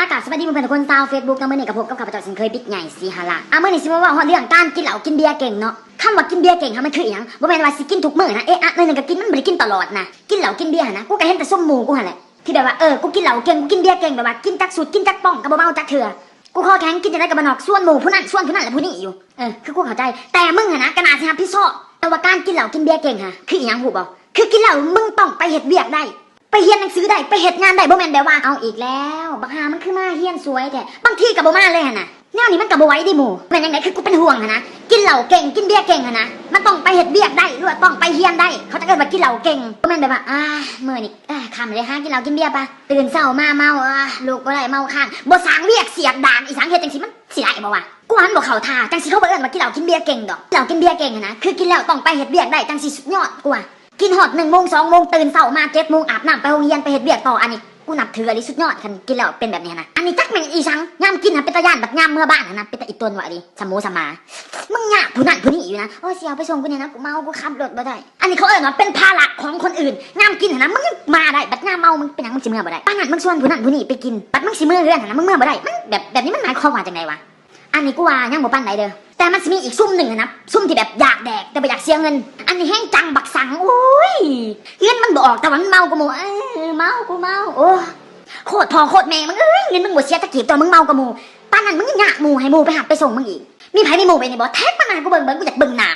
ອາ ກາບສະບາຍດີເພື່ອນໆທຸກຄົນຊາວເຟສບຸກເນາະ. ມື້ນີ້ກໍພົບກັບຂ້າພະເຈົ້າເຊັ່ນເຄີຍ ບິກໃຫຍ່ສີຫະລາດ. ອາ ມື້ນີ້ຊິມາເວົ້າຮອດເລື່ອງການກິນເຫຼົ້າກິນເບຍເກັ່ງເນາະ. ຄຳວ່າກິນເບຍເກັ່ງຫັ້ນ ມັນຄືອີ່ຫຍັງ? ບໍ່ແມ່ນວ່າຊິກິນທຸກມື້ນະ ເອະອະໜ້ອຍໜຶ່ງກໍກິນ, ມັນບໍ່ໄດ້ກິນຕະຫຼອດນະ. ກິນເຫຼົ້າກິນເບຍຫັ້ນນະ ກູກໍເຫັນແຕ່ຊຸມໝູ່ກູຫັ້ນແຫຼະ ທີ່ແບບວ່າ ເອີ ກູກິນເຫຼົ້າເກັ່ງ ກູກິນເບຍເກັ່ງ ແບບວ່າກິນຈັກຊຸດ ກິນຈັກປ່ອງກໍບໍ່ເມົາຈັກເທື່ອ. ກູຂໍແຄ່ກິນຈັ່ງໃດກໍບໍ່ນອກ ຊວນໝູ່ຜູ້ນັ້ນ ຊວນຜູ້ນັ້ນ ແລະ ຜູ້ນີ້ຢູ່. ເອີ ຄືກູເຂົ້າໃຈ ແຕ່ມຶງຫັ້ນນະກໍໜ້າຊິຮັບຜິດຊອບ. ແຕ່ວ່າການກິນເຫຼົ້າກິນເບຍເກັ່ງຫັ້ນ ຄືອີ່ຫຍັງຮູ້ບໍ່? ຄືກິນແລ້ວມຶງຕ້ອງໄປເຮັດວຽກໄດ້ ໄປຮຽນໜັງສືໄດ້ ໄປເຮັດງານໄດ້. ບໍ່ແມ່ນແບບວ່າ ເອົາອີກແລ້ວ ບັກຫ່າມັນຄືມາຮຽນສວຍແທ້. ບາງທີກໍບໍ່ມາເລີຍຫັ້ນນະ. ແນວນີ້ມັນກໍບໍ່ໄຫວເດ້ໝູ່. ແມ່ນຫຍັງໃດ ຄືກູເປັນຫ່ວງຫັ້ນນະ. ກິນເຫຼົ້າເກັ່ງ ກິນເບຍເກັ່ງຫັ້ນນະ ມັນຕ້ອງໄປເຮັດວຽກໄດ້ ຫຼືວ່າຕ້ອງໄປຮຽນໄດ້ ເຂົາຈະເອີ້ນວ່າກິນເຫຼົ້າເກັ່ງ. ບໍ່ແມ່ນແບບວ່າ ອາ ມື້ນີ້ ອາ ຄ່ຳເລີຍ ຫາກິນເຫຼົ້າກິນເບຍປະ. ຕື່ນເຊົ້າມາເມົາ ອາ ລຸກບໍ່ໄດ້ ເມົາຄ້າງ ບໍ່ສ້າງວຽກສຽກດ່ານອີ່ຫຍັງ ເຮັດຈັ່ງຊີ້ມັນຊິໄດ້ບໍ່ວະ? ກູວ່າມັນບໍ່ເຂົ້າທ່າ. ຈັ່ງຊີ້ເຂົາບໍ່ເອີ້ນວ່າກິນເຫຼົ້າກິນເບຍເກັ່ງດອກ. ກິນເຫຼົ້າກິນເບຍເກັ່ງຫັ້ນນະ ຄືກິນແລ້ວຕ້ອງໄປເຮັດວຽກໄດ້ ຈັ່ງຊີ້ສຸດຍອດກວ່າ. ກິນຮອດໜຶ່ງໂມງ ສອງໂມງ ຕື່ນເຊົ້າມາເຈັດໂມງ ອາບນ້ຳໄປໂຮງຮຽນ ໄປເຮັດວຽກຕໍ່. ອັນນີ້ ກູນັບຖືອີ່ຫຼີ ສຸດຍອດ. ຄັນກິນແລ້ວເປັນແບບນີ້ຫັ້ນນະ. ອັນນີ້ຈັກແມ່ນອີ່ຫຍັງ ຍາມກິນຫັ້ນເປັນຕາຢ້ານ ບັດຍາມເມືອບ້ານຫັ້ນນະ ເປັນຕາອີ່ຕົນຫວາອີ່ຫຼີ ສະໝູສະໝາ. ມຶງຍາກຜູ້ນັ້ນຜູ້ນີ້ຢູ່ນະ. ໂອ້ຍ ຊິເອົາໄປສົ່ງຜູ້ນີ້ນະ ກູເມົາ ກູຂັບລົດບໍ່ໄດ້. ອັນນີ້ເຂົາເອີ້ນວ່າເປັນພາລະຂອງຄົນອື່ນ. ຍາມກິນຫັ້ນນະ ມຶງຍັງມາໄດ້ ບັດຍາມເມົາ ມຶງເປັນຫຍັງ ມຶງຊິເມືອບໍ່ໄດ້? ປານນັ້ນ ມຶງຊວນຜູ້ນັ້ນຜູ້ນີ້ໄປກິນ ບັດມຶງຊິເມືອເຮືອນຫັ້ນນະ ມຶງເມືອບໍ່ໄດ້. ມັນແບບ ແບບນີ້ມັນໝາຍຄວາມວ່າຈັ່ງໃດວະ? ອັນນີ້ກູວ່າຍັງບໍ່ປານໃດເດີ້. ແຕ່ມັນຊິມີອີກຊຸມໜຶ່ງຫັ້ນນະ ຊຸມທີ່ແບບຢາກແດກແຕ່ບໍ່ຢາກເສຍເງິນ. ອັນນີ້ແຮງຈັງບັກສັງ. ໂອ້ຍ ເງິນມັນບໍ່ອອກ ແຕ່ວ່າມັນເມົາກວ່າໝູ່. ເອີ ເມົາ ກູເມົາ. ໂອ້ ໂຄດພໍ່ໂຄດແມ່ມຶງເອີຍ ເງິນມຶງບໍ່ເສຍຈັກກີບ ແຕ່ວ່າມຶງເມົາກວ່າໝູ່. ປານນັ້ນມຶງຍັງຍາກໝູ່ ໃຫ້ໝູ່ໄປຮັບໄປສົ່ງມຶງອີກ. ມີໃຜມີໝູ່ແບບນີ້ບໍ່? ແທັກມາໃຫ້ກູເບິ່ງເບິ່ງ ກູຢາກເບິ່ງໜ້າ.